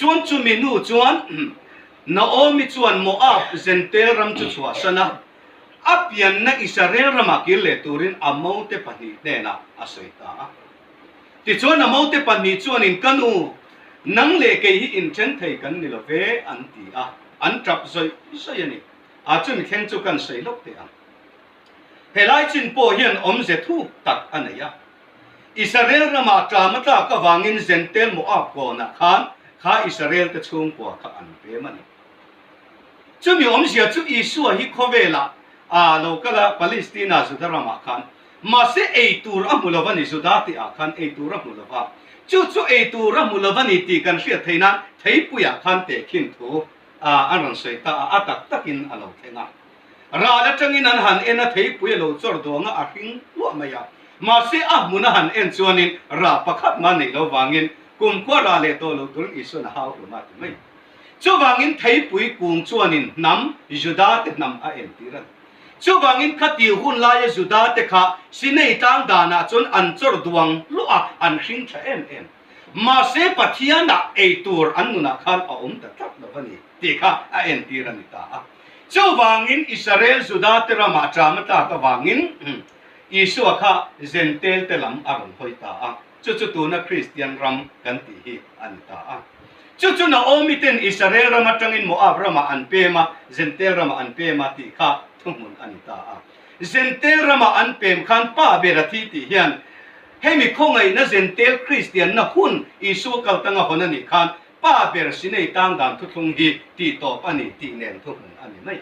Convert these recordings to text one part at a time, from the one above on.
Tichuan chumi nu chuan Naomi chuan Moab Zentel ram chu chhuahsan a, a pianna Israel ramah kir leh turin a mote pahnih hnenah a sawi ta a. Tichuan a mote pahnih chuanin, Ka nu, nang leh kei hi inthen thei kan ni lo ve, an ti a, an tap zawih zawih a ni. A chumi thleng chu kan sawi lawk teh ang. Helai chin pawh hian awmze thuk tak a nei a. Israel ramah ṭam a tlak avangin Zentel Moab kawnah khan kha Israel-te chhungkua kha an pem a ni. Chumi awmzia chu Isua hi khawvelah a lo kal a, Palestina Juda ramah khan. Mahse ei tur a hmu lo a ni, Juda tihah khan ei tur a hmu lo va. Chu chu ei tur a hmu lo a ni tih kan hriat theih nan theipuiah khan tehkhin thu a rawn sawi ta a, a tak takin a lo thleng a. Ral atangin an han en a, theipui a lo chawr duang a, a hring hluah mai a. Mahse a hmun a han en chuanin rah pakhat mah neih lo vangin kumkhua rah leh tawh lo turin Isuan a hau hlum a ti mai. Chuvangin theipui kung chuanin hnam, Juda te hnam a entir a ni. Chuvangin khati hun laia Juda te kha Sinai tlang danah chuan an chawr duang hluah a, an hring tha em em. Mahse Pathianah ei tur an nunah khan a awm ta tlat lo a ni tih kha a entir a ni ta a. Chuvangin Israel Juda te ramah ṭam a tlak avangin Isua kha Zentel te lam a rawn hawi ta a, chu chu tuna Kristian ram kan tih hi a ni ta a. Chu chu Naomi ten Israel ram atangin Moab ramah an pem a, Zentel ramah an pem a tih kha thuhmun a ni ta a. Zentel ramah an pem khan pa ber a thi tih hian hemi khawngaihna Zentel Kristianna hun Isua kaltanga hawn a nih khan Pa ber Sinai tang dan thuthlung hi tih tawp a ni tih nen thuhmun a ni mai.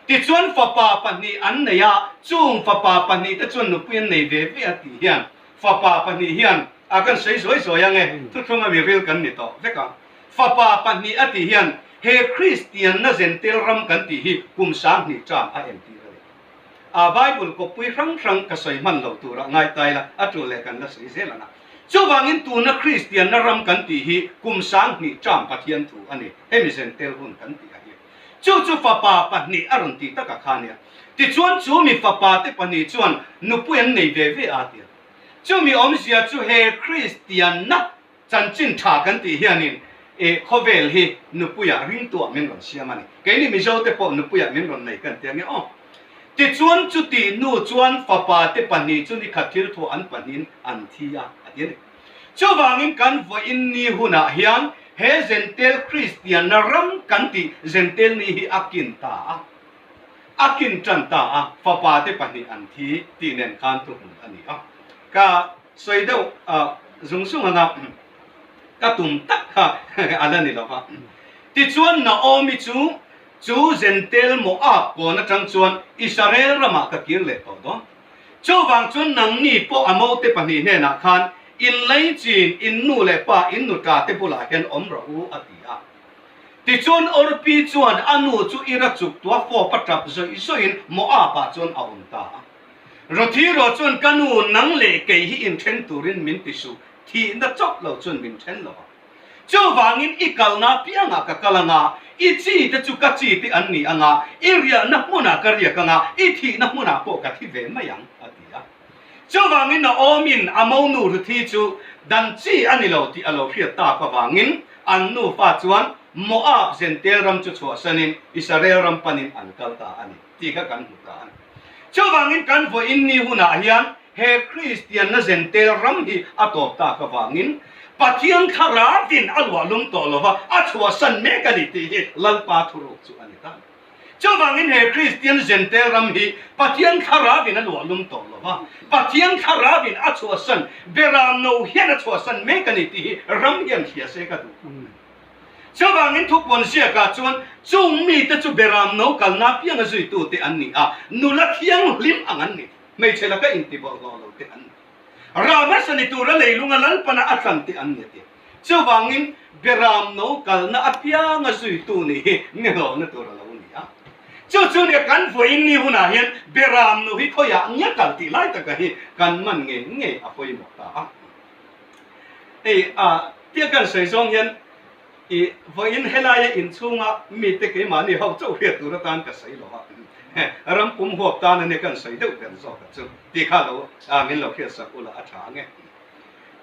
Tichuan fapa pahnih an nei a, chung fapa pahnih te chuan nupui an nei ve ve a tih hian fapa pahnih hian a kan sawi zuai zuai ang e, thuthlung a mi ril kan ni tawh vek a. Fapa pahnih a tih hian he Kristianna zentel ram kan tih hi kum 2000 term a entir a ni. A Bible kawppui hrang hrang ka sawi hman lo turah ngai ta ila a tul leh kan la sawi zel ang a. Chuvangin tuna Kristianna ram kan tih hi kum 2000 term Pathian thu a ni, hemi zentel hun kan tih a hi. Chu chu fapa pahnih a rawn tih takah kha nia. Tichuan chu mi fapa te pahnih chuan nupui an nei ve ve a tia. Chumi awmzia chu he Kristianna Chanchin tha kan tih hianin e khawvel hi nupuiah ringtuah min rawn siam a ni. Keini Mizo te pawh nupuiah min rawn nei kan ti ange aw. Tichuan chuti nu chuan fapa te pahnih chu nikhat thil thuah an pahnihin an thi a, a ti a ni. Chuvangin kan vawiin ni hunah hian he Zentel Kristianna ram kan tih Zentel ni hi a kin ta a, a kin tan ta a, fapa te pahnih an thi tih nen khan thuhmun a ni a. Ka Sawi deuh zung zung anga ka tum tak kha a la ni lo va. Tichuan Naomi chu chu Zentel Moab kawn atang chuan Israel ramah ka kir leh tawh dawn. Chuvang chuan nangni pawh a mote pahnih hnenah khan in leichin, in nu leh pa, in nuta te bulah hian awm rawh u a ti a. Tichuan Orpi chuan a nu chu ira chuk tua fawp a tap zawih zawihin Moab-ah chuan a awm ta a. Rothiro chuan ka nu nang leh kei hi inthen turin min ti suh, thihna chauh lo chuan min then lo ang. Chuvangin i kalna piangah ka kal anga, i chi te chu ka chi te an ni anga, i riahna hmunah ka riak anga, i thihna hmunah pawh ka thi ve mai ang, a ti a. Chuvangin Naomi'n a monu Ruthi chu dan chi a ni lo tih a lo hriat tak avangin an nufa chuan Moab Zentel ram chu chhuahsanin Israel ram panin an kal ta a ni. tih kha kan hmu ta a ni. Chuvangin kan vawiin ni hunah hian he Kristianna zentel ram hi a tawp tak avangin Pathian thlarauin a luahlum tawh lova a chhuahsan mek a ni tih hi Lalpa thuruk chu a ni ta. Chuvangin he Kristian zentel ram hi Pathian thlarauin a luahlum tawh lova Pathian thlarauin a chhuahsan beram no hian a chhuahsan mek a ni tih hi ram hian hria se ka duh khawp mai. Chuvangin thupuan ziakah chuan chung mite chu beram no kalna pianga zuitute an ni a, nula thianghlim ang an ni, hmeichhe laka intibawlhhlawh lo te an ni. Ramasa ni tura leilunga Lalpana a thlan te an ni a ti. Chuvangin beram no kalna apianga zuitu nih hi nihlawhna tur a lo ni a. Chu chu nia kan vawiin ni hunah hian beram no hi khawiah nge kal tih lai taka hi kan man ngei ngei a pawimawh ta a. Hei a tia kan sawi zawng hian i vawiin helaia inchhunga mite keimahni ho chauh hriat tur atan ka sawi lo a, ram pum huap tan ania kan sawi deuh ber zawk a chu tih kha lo min lo hriat sak ula a tha ang e.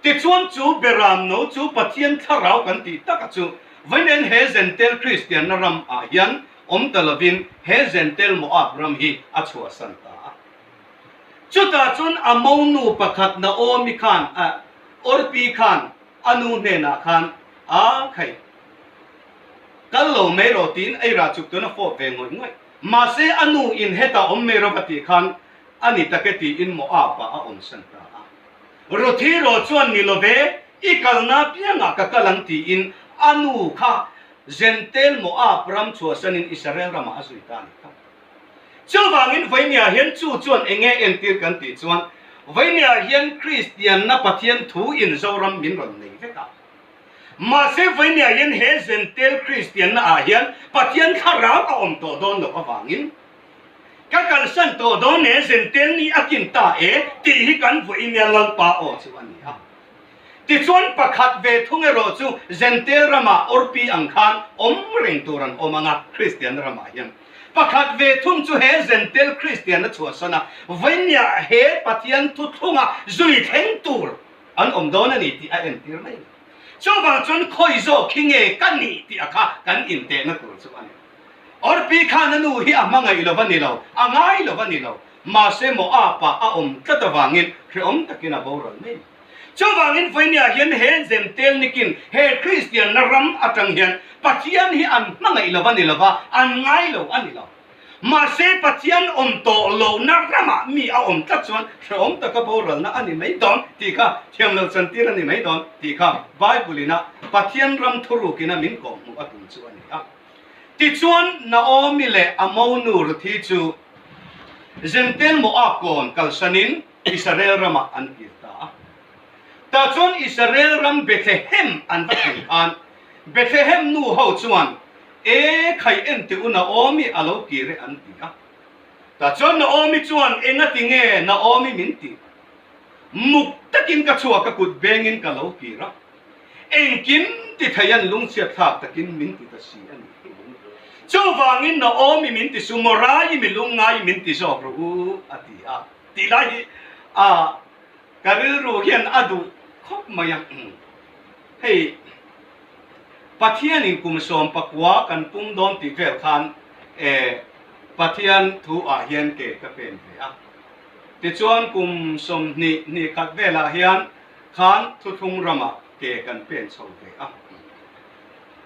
Tichuan chu Beram no chu Pathian thlarau kan tih taka chu Vawiin he Zentail Kristianna ram ah hian awm ta lovin he Zentail Moab ram hi a chhuahsan ta a. Chutah chuan a monu pakhat Naomi khan a Orpi khan a nu hnenah khan a khai kal lo mai rawh tiin ei rah chuk tuan a fawp ve ngawih ngawih. Mahse a nu in hetah awm mai rawh a tih khan a ni tak e tiin Moab ah a awmsan ta a. Ruthi rawh chuan ni lo ve, i kalna piangah ka kal ang tiin a nu kha Zentail Moab ram chhuahsanin Israel ramah a zui ta a ni kha. Chuvangin Vainia hian chu chuan eng nge entir kan tih chuan Vainia hian Kristianna Pathian thu in Zoram min rawn nei vek a. Mahse Vainia hian he Zentail Kristianna ah hian Pathian thlarau a awm tawh dawn loh avangin Ka kalsan tawh dawn e, Zentail ni a kin ta e tih hi kan vawinia Lalpa aw chu a ni a. Tichuan pakhat ve thung erawh chu Zentail ramah Orpi ang khan awm reng tur an awm ang a, Kristianna ramah hian. Pakhat ve thung chu he Zentail Kristianna chhuahsan a, vawinia he Pathian thuthlunga zui thleng tur an awm dawn a ni tih a entir mai a ni. Chuvang chuan khawi zawk hi nge ka nih tih a kha kan intehna tur chu a ni. Orpi khan a nu hi a hmangaih lo a ni lo, a ngai lo a ni lo. Mahse Moab-ah a awm tlat avangin hrehawm takin a boral mai. Chuvangin vawinia hian he Zentail nikin he Kristianna ram atang hian Pathian hi an hmangaih lo a ni lo va, an ngai lo a ni lo. Mahse Pathian awm tawh lohna ramah mi a awm tlat chuan hrehawm taka boralna a ni mai dawn tih kha thiamlo chantir a ni mai dawn tih kha Bible-ina Pathian ram thurukina min kawhhmuh a tum chu a ni a. Tichuan, Naomi leh a monu Ruthi chu Zentail Moab kawn kalsanin Israel ramah an kir ta a. Tah chuan Israel ram Bethlehem an va thlen khan Bethlehem nu ho chuan, E khai en teh u Naomi a lo kir e an ti a. Tah chuan Naomi chuan, Engati nge Naomi min tih? Muk takin ka chhuak a kut bengin ka lo kir a. Engkim ti thei an lungchhiat thlak takin min ti ta si a ni. Chuvangin Naomi min ti su, Morai mi lungngai min ti zawk rawh u a ti a. Tih lai hi a ka rilru hian a duh khawp mai a. Hei Pathianin kum 19 kan pum dawn tih vel khan e Pathian thu ah hian ke ka pen ve a. Tichuan kum 20 hnih khat velah hian khan thuthlung ramah ke kan pen chho ve a.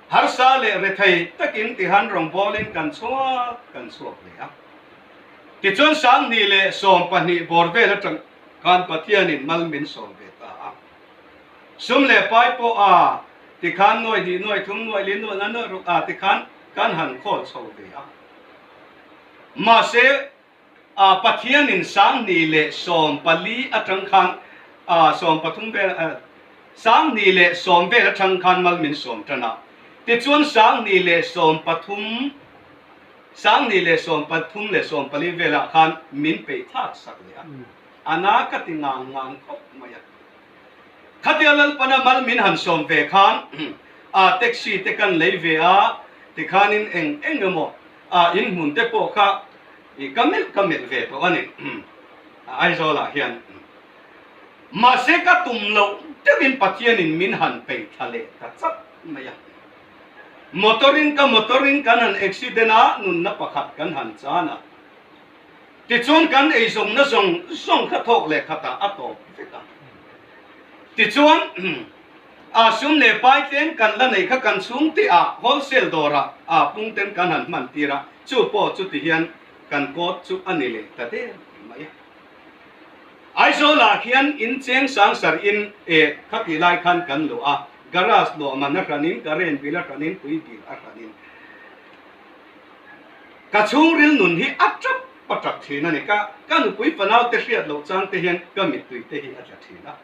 Harsa leh rethei takin tihan rawngbawlin kan chhuak kan chhuak ve a. Tichuan 2012 bawr vel atang khan Pathianin mal min sawm ve ta a. Sum leh pai pawh a tikhan nuai hnih nuai thum nuai li nuai nga nuai ruk a tikhan kan han khawl chho ve a. Mahse A Pathianin 2014 atang khan a 13 vel 2010 vel atang khan mal min sawm tan a. Tichuan 2013 2013 leh 14 velah khan min peih thlak sak leh a. A na ka ti ngang ngang khawp mai a. Khatia Lalpana mal min han sawm ve khan a taxi te kan lei ve a, tikhanin eng eng emaw a inhmun te pawh kha I ka melh ka melh ve tawh a ni Aizawlah hian. Mahse ka tum loh deuhin Pathianin min han peih thla leh ta chap mai a. Motor-in ka motor-in kan han accident a, nunna pakhat kan han chan a. Tichuan kan eizawnna zawng zawng kha thawk leh khatah a tawp vek a. Tichuan a sum leh pai tlem kan la neih kha kan chhungte ah wholesale dawrah ah pung ten kan han hman tir a, chu pawh chu ti hian kan kawt chu a ni leh ta der mai a. Aizawl ah khian in cheng sang sar in e kha tih lai khan kan luah a, garage luah man a hran in, current bill a hran in, tui bill a hran in. Ka chhungril nun hi a tap a tap thin a ni. Ka ka nupui fanau te hriat loh chang te hian ka mittui te hi a tla thin a.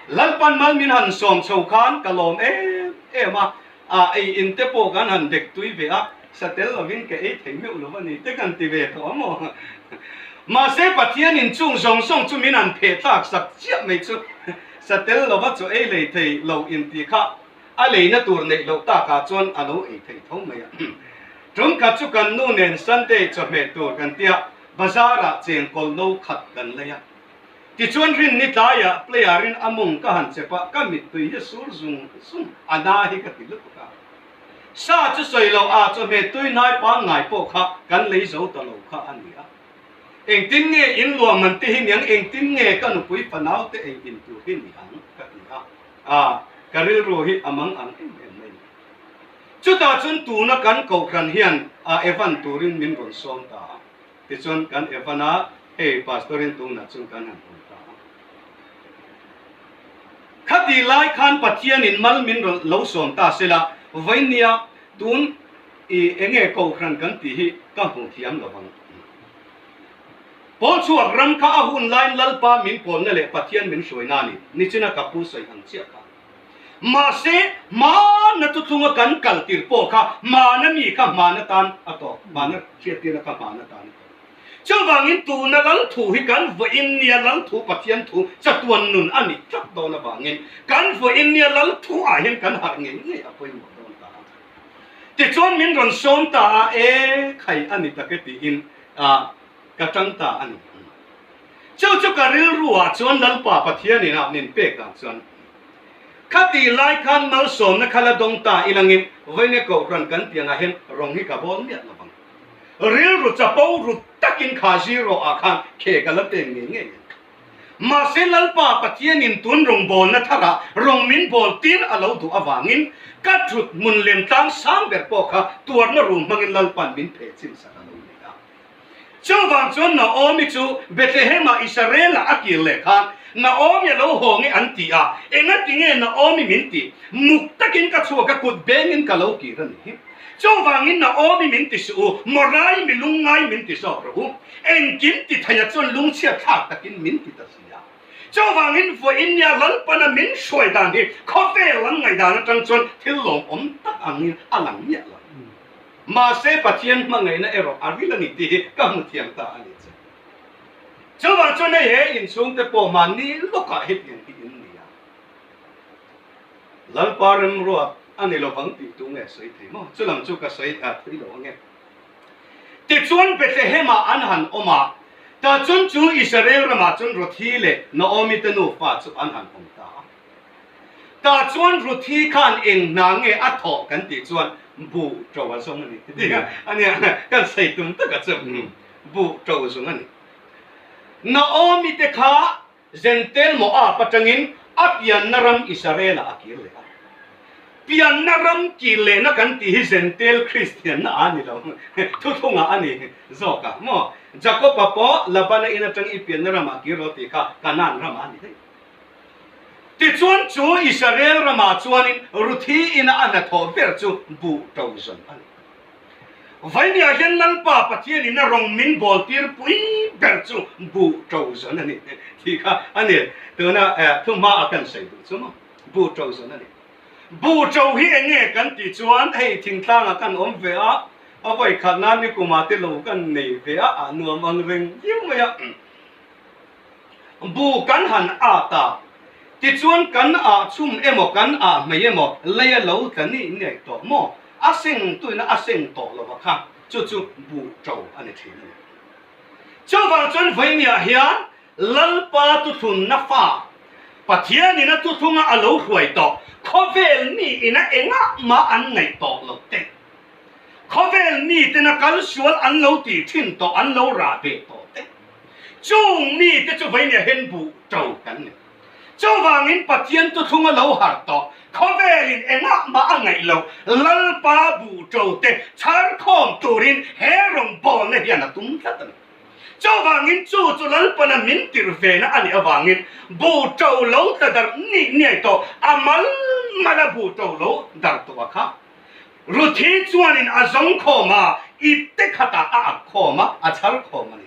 Lalpan mal min han sawm chho khan ka lawm em em a, a ei in te pawh kan han dek tui ve a, sa tel lovin ka ei thei meuh lo a ni te kan ti ve tawh a maw? Mahse Pathian in chung zawng zawng chu min han pheh thlak sak chiah mai chu sa tel lova chaw ei lei thei lo in tih kha a leina tur neih loh takah chuan a lo ei thei tho mai a. Tumkhat chu kan nu nen Sunday chawhmeh tur kan tia bazar ah chengkawl no khat kan lei a. Tichuan rinni tlaiah player in a mawng ka han chep a, ka mittui hi a sur zung zung, a na hi ka ti lutuk a. Sa chu sawi lo a chawhmeh tui hnai pangngai pawh kha kan lei zo ta lo kha a ni a. Engtin nge in luah man te hi niang, engtin nge ka nupui fanau te ei in tur hi ni ang ka ti a. A, ka rilru hi a mang ang em em mai ni. Chutah chuan tuna kan kohhran hian a Evan turin min rawn sawm ta a. Tichuan kan Evan a, hei Pastor in tunah chuan kan han awm ta a. Khati lai khan Pathianin mal min rawn lo sawm ta sela, vainia tun i enge kohhran kan tih hi ka hmu thiam lo vang. Pawl chhuak ram kha a hun laiin Lalpa min pawlna leh Pathian min hruaina a ni, nichina ka pu sawi ang chiah kha. Mahse, hmana thuthlunga kan kal tir pawh kha hmana mi kha hmana tan a tawk, hmana hriattirna kha hmana tan a tawk. Chuvangin tuna Lal thu hi kan vawiin nia Lal thu Pathian thu chatuan nun a nih tlat dawn avangin kan vawiin nia Lal thu ah hian kan harh ngei ngei a pawimawh dawn ta a. Tichuan min rawn sawm ta a, e khai a ni tak e tiin ka tang ta a ni. Chu chu ka rilru ah chuan Lalpa Pathian inah min pek dan chuan khati lai khan malsawmna kha la dawng ta ilangin vawiin kohhran kan piangah hian rawng hi ka bawl miah lovang. Rilru chapo ru takin kha zero ah khan khek a la peng ngei ngei a. Mahse Lalpa Pathianin tun rawngbawlna tharah rawng min bawl tir a lo duh avangin ka thut hmun lem tlang sang ber pawh kha tuarna rum hmangin Lalpa'n min pheh chin sak a lo ni a. Chuvang chuan Naomi chu Bethlehem-ah Israel-ah a kir leh khan Naomi a lo haw nge an ti a, engatinge Naomi min tih? Muk takin ka chhuak a, kut bengin ka lo kir a ni hi. Chuvangin Naomi min ti suh u, Morai mi lungngai min ti zawk rawh u. Engkim ti thei a chuan lungchhiat thlak takin min ti ta si a. Chuvangin vawiin nia Lalpana min hruai dan hi khawvel lam ngaihdan atang chuan thil lawmawm tak angin a lang miah lo. Mahse Pathian hmangaihna erawh a ril a ni tih hi ka hmu thiam ta a ni che. Chuvang chuan hei he inchhungte pawh mahni lawkah hetiang hi in ni a. Lalpa remruat a ni lovang tih tu nge sawi thei maw? Chu lam chu ka sawi thui lo ange. Tichuan Bethlehem-ah an han awm a, tah chuan chu Israel ramah chuan Ruthi leh Naomi te nufa chu an han awm ta a. Tah chuan Ruthi khan eng hna nge a thawh kan tih chuan buh to a zawng a ni tih a nia, kan sawi tum taka chu buh to zawng a ni. Naomi te kha Zentel Moab atangin a pianna ram Israel-ah a kir leh a. Pianna ram kir lehna kan tih hi Zentel Kristianna a ni lo, thuthlungah a ni zawk a maw? Jakob-a pawh Labana in atang i pianna ramah kir rawh tih kha Kanaan ramah a ni daih. Tichuan chu Israel ramah chuanin Ruthi ina a hnathawh ber chu buh to zawn a ni. Vawinia hian Lalpa Pathianin a rawng min bawl tir pui ber chu buh to zawn a ni tih kha a ni. Tuna thuhma a kan sawi duh chu maw? Buh to zawn a ni. Buh to hi eng nge kan tih chuan hei thingtlangah kan awm ve a, a vawi khat nan ni kumah te lo kan nei ve a, a nuam ang reng viau mai a. Bu kan han at a, tichuan kan ah chhum emaw kan ah hmei emaw lei a lo tla ni ngei tawh maw? A seng tuina a seng tawh lo a kha, chu chu bu to a ni thin a ni. Chuvang chuan vawinia hian Lalpa tuthlunna fa, Pathianin a tuthlunga a lo hruai tawh, khawvel mi ina engah mah an ngaih tawh loh te, khawvel mitena kal sual an lo tih thin tawh an lo rah beh tawh te, Chung mite chu veinia hen buh to kan ni. Chuvangin Pathian thuthlung a lo harh tawh, khawvelin engah mah a ngaih loh, Lalpa buh to te chhar khawm turin he rawngbawlna hian a tum tlat a ni. Chuvangin chu chu Lalpana min tirh vena a nih avangin buh to lo tla darh nih niai tawh, a mal mala buh to lo darh tawh a kha. Ruthi chuanin a zawng khawm a, ipte khatah a ak khawm a, a chhar khawm a ni.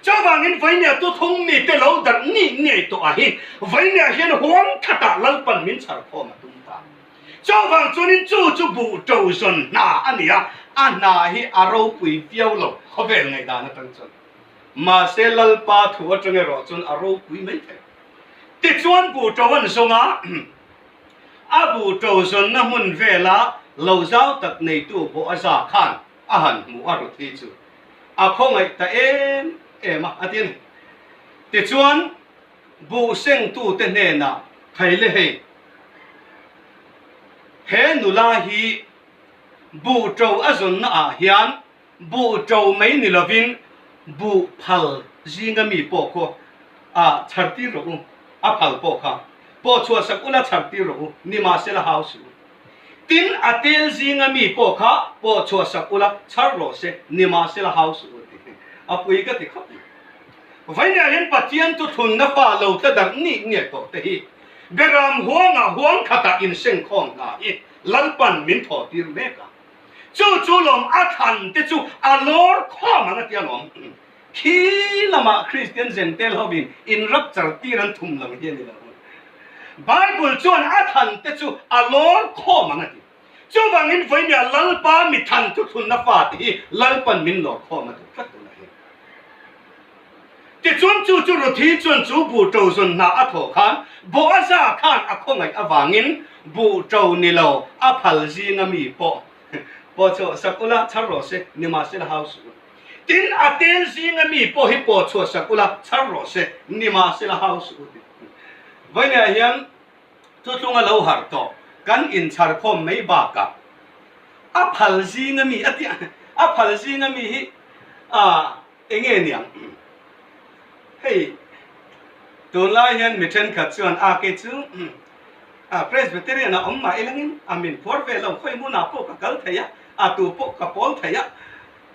Chuvangin Vainia tuthung mite lo darh nih ngei tawh ah hi Vainia hian huang khatah Lalpan min chhar khawm a tum ta. Chuvang chuanin chu chu buh to zawn hna a ni a, a hna hi a ropui viau lo khawvel ngaihdan atang chuan. Mahse Lalpa thu atang erawh chuan a ropui mai thei. Tichuan buh to an zawng a, a buh to zawnna hmun vela lo zau tak neitu Boaza khan a han hmuh a Ruthi chu a khawngaih ta em em a, a ti a ni. Tichuan, buh sengtute hnenah Khaile hei, he nula hi. Buh ṭo a zawnna ah hian buh ṭo mai ni lovin buh phal zinga mi pawh khaw ah chhar tir rawh u, a phal pawh kha pawh chhuah sak ula chhar tir rawh u, nimahsela hau suh u. Tin, a tel zinga mi pawh kha pawh chhuah sak ula chhar rawh se, nimahsela hau suh u ti a pui ka ti khawp mai. Vawiinah hian Pathian thuthlunna fa lo tla darh nih nge tawh te hi Beram huangah huang khatah insengkhawm hna hi Lalpan min thawh tir mek a. Chu chu lawm a thlan te chu a lawr khawm ang a tia lawm. Khi lamah Kristian Zentel hovin in rapture tir an thum lo hi a ni lo. Bible chuan a thlan te chu a lawr khawm ang a ti. Chuvangin vawinia Lalpa mi than thuthlunna fate hi Lalpan min lawr khawm a duh tlat tunah hian. Tichuan chu chu Ruthi chuan chu buh ṭo zawn hna a thawh khan Boaza khan a khawngaih avangin buh ṭo ni lo a phal zinga mi pawh pawh chhuah sak ula chhar rawh se, nimahsela hau suh u. Tin, a tel zinga mi pawh hi pawh chhuah sak ula chhar rawh se, nimahsela hau suh u ti. Vawiinah hian Thuthlung a lo harh tawh, kan inchhar khawm mai bakah a phal zinga mi a tia, a phal zinga mi hi ah eng nge niang? Hei tunlai hian mi thenkhat chuan a kei chu ah Presbyterian a awm mah ilangin a min phuar ve lo, khawi hmunah pawh ka kal thei a, a tu pawh ka pawl thei a,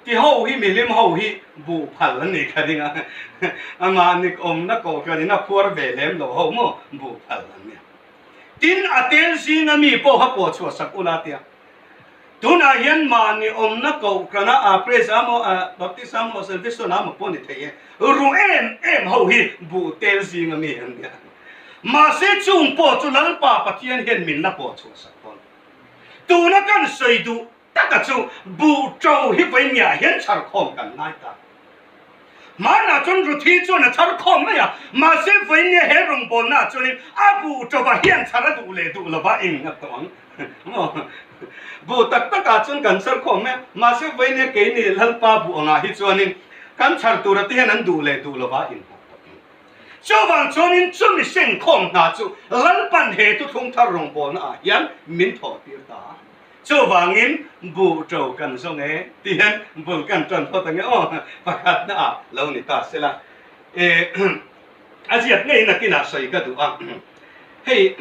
Ti ho hi milim ho hi buh phal an nih kha ding a, amah nik awmna kohhran in a phuar ve lem lo ho maw buh phal an nia. Tin, a tel zinga mi pawh kha pawh chhuah sak ula tia. Tunah hian mahni awmna kohhrana a Praise a maw, a Baptist a maw, Salvation a maw pawh ni thei e, ru em em ho hi buh tel zinga mi an nia. Mahse chung pawh chu Lalpa Pathian hian min la pawh chhuah sak dawn. Tuna kan sawi duh Taka chu buh ṭo hi vawiingiah hian chhar khawm kan ngai ta. Hmanah chuan Ruthi chuan a chhar khawm mai a, mahse vawiingia he rawngbawlnaah chuanin a buh ṭova hian chhar a duh leh duh lova eng a tawh ang maw? Buh tak takah chuan kan chhar khawm mai a, mahse vawiingia keini Lalpa buh angah hi chuanin kan chhar tura te hian an duh leh duh lova innghat tawh ang. Chuvang chuanin chumi sengkhawm hna chu Lalpan he thuthlung thar rawngbawlnaah hian min thawh tir ta a. Chuvangin buh ṭo kan zawng e ti hian bul kan ṭan phawt ang e aw, pakhatna ah lo ni ta sela. E a ziak ngei nakinah sawi ka duh a, hei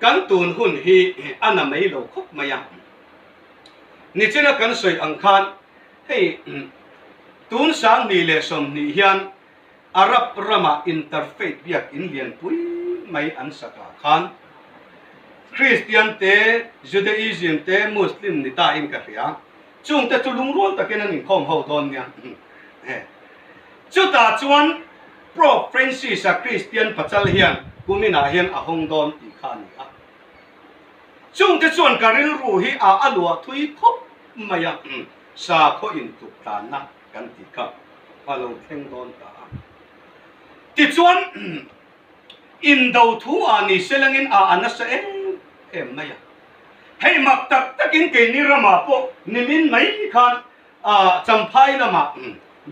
kan tun hun hi a na mai lo khawp mai a. Nichina kan sawi ang khan hei tun 2020 hian Arab ramah interfaith biakinn lianpui mai an sak ah khan Kristian te, Judaism te, Muslim ni ta in ka hria. Chung te chu lungrual takin an inkhawm ho dawn nia. Chutah chuan Pope Francis-a Kristian pachal hian kuminah hian a hawng dawn tih kha a ni a. Chung te chuan ka rilru hi a a luah thui khawp mai a, sakhaw intluk tlanna. Kan tih kha a lo thleng dawn ta a. Tichuan, indo thu ah ni selangin a a nasa em em mai a. Hei mak tak takin keini ramah pawh nimin mai khan Champhai lamah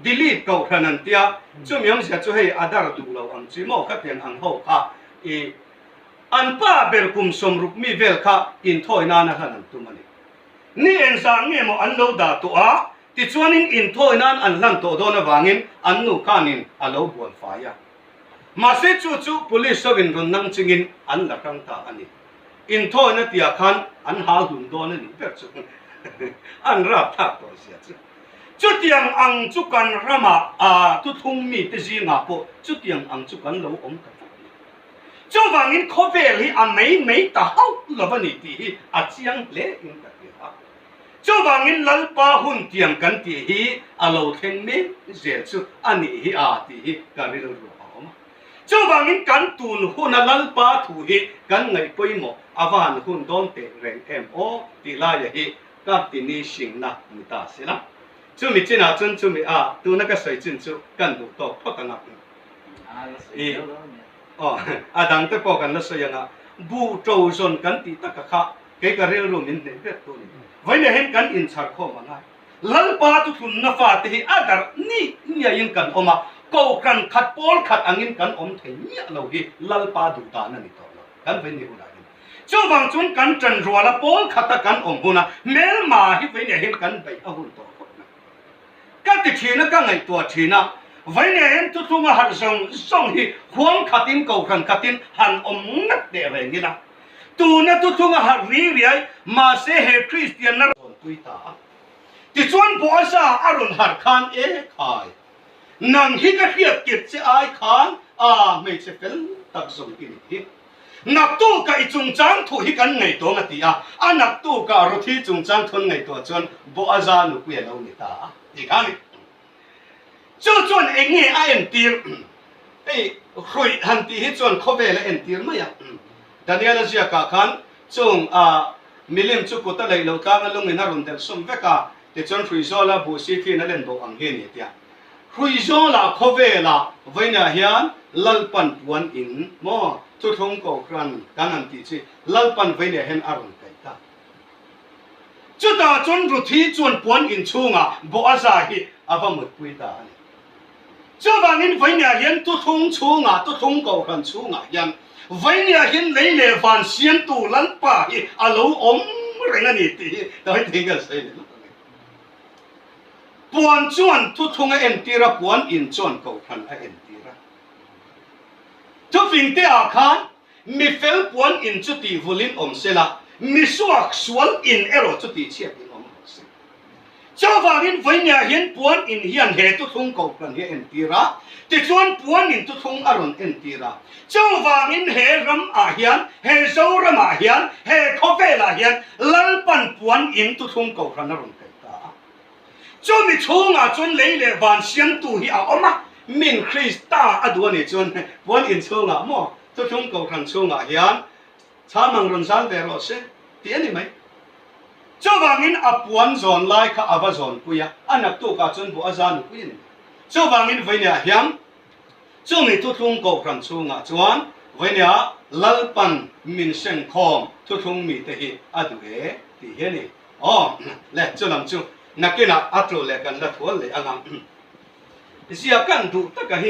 delete kohhran an tia, chumi awmzia chu hei a dar duh lo ang chi maw khatiang ang ho kha i an pa ber kum 60 mi vel kha inthawi nana hlan an tum a ni. Ni engzah nge maw an lo dah tawh a, Tichuanin inthawi nan an hlan tawh dawn avangin an nu khanin a lo bual fai a. Mahse chu chu police hovin rawn nang chingin an la hrang ta a ni. Inthawina tiah khan an hal hlum dawn a nih ber chu an rap thlak tawh zia chu. Chutiang ang chu kan ramah a thuthlung mite zingah pawh chutiang ang chu kan lo awm ta tlat mai. Chuvangin khawvel hi a mei mei ta hauh lo a ni tih hi a chiang hle in ka hria a. Chuvangin Lalpa hun tiang kan tih hi a lo thleng mek zel chu a nih hi a tih hi ka rilru a awm a. Chuvangin kan tun huna Lalpa thu hi kan ngaih pawimawh a va han hun dawn teh reng em aw tih laia hi ka tini hringna ni ta se la. Chumi chinah chuan chumi a tuna ka sawi chin chu kan duh tawk phawt ang a. I aw a dangte pawh kan la sawi ang a, buh ṭo zawn kan tih taka kha Kei ka rilru min hneh ber tu a ni. Vawiinah hian kan inchhar khawm a ngai. Lalpa thuthlunna fate hi a darh ni niaiin kan awm a, kohhran khat pawl khat angin kan awm thei miah lo hi Lalpa duh dan a ni tawh lo. Kan vawiin ni hunah hian. Chuvang chuan kan ṭan ruala pawl khata kan awm huna hmelma hi vawiinah hian kan beih a hun tawh khawp mai. Ka ti ṭhin a, ka ngaihtuah ṭhin a, vawiinah hian thuthlunga harh zawng zawng hi huang khatin kohhran khatin han awm ngat teh reng ila. Tuna thuthlunga harh ri riai mahse he Kristianna rawn pui ta a. Tichuan Boaza a rawn harh khan e khai, nang hi ka hriat tirh che ai khan a hmeichhe fel tak zawng i nih hi. Naktukah i chungchang thu hi kan ngaihtuah ang a ti a, a naktukah Ruthi chungchang thu an ngaihtuah chuan Boaza nupui a lo ni ta a tih kha a ni. Chu chuan eng nge a entir? Hei hruih han tih hi chuan khawvel a entir mai a. Daniel-a ziakah khan chung a milim chu kut a leih lo tlang a lungin a rawn delh sawm vek a, tichuan Hruizawla buhsi thiin a len bawk ang hi a ni a ti a. Hruizawla khawvelah vawiinah hian Lalpan puan in maw thuthlung kohhran kan han tih chi Lalpan vawiinah hian a rawn kaih ta. Chutah chuan Ruthi chuan puan in chhungah Boaza hi a va mutpui ta a ni. Chuvangin vawiinah hian thuthlung chhungah, thuthlung kohhran chhungah hian vawiinah hian lei leh van siamtu Lalpa hi a lo awm reng a ni tih hi David hian sawi leh lawk ang e. Puan chuan thuthlung a entir a, puan in chuan kohhran a entir a. Thufing te ah khan mi fel puan in chu tih vulin awm se la, mi suak sual in erawh chu tih chhiat in awm rawh se. Chuvangin vawinia hian puan in hian he thuthlung kohhran hi a entir a, tichuan puan in thuthlung a rawn entir a. Chuvangin he ram ah hian, he Zoram ah hian, he khawvel ah hian Lalpan puan in thuthlung kohhran a rawn kaih ta a. Chumi chhungah chuan lei leh van siamtu hi a awm a, min Krista a duh a nih chuan puan in chhungah maw thuthlung kohhran chhungah hian chham ang rawn zal ve rawh se tih a ni mai. Chuvangin a puan zawn lai kha a va zawnpui a, a naktukah chuan buh a za nupui a ni mai. Chuvangin vawinia hian Chumi thuthlung kohhran chhungah chuan vawinia Lalpan min sengkhawm thuthlung mite hi a duh e tih hi a ni. Aw le, chu lam chu nakinah a tlu leh kan la thual leh ang ang. Zia kan duh taka hi.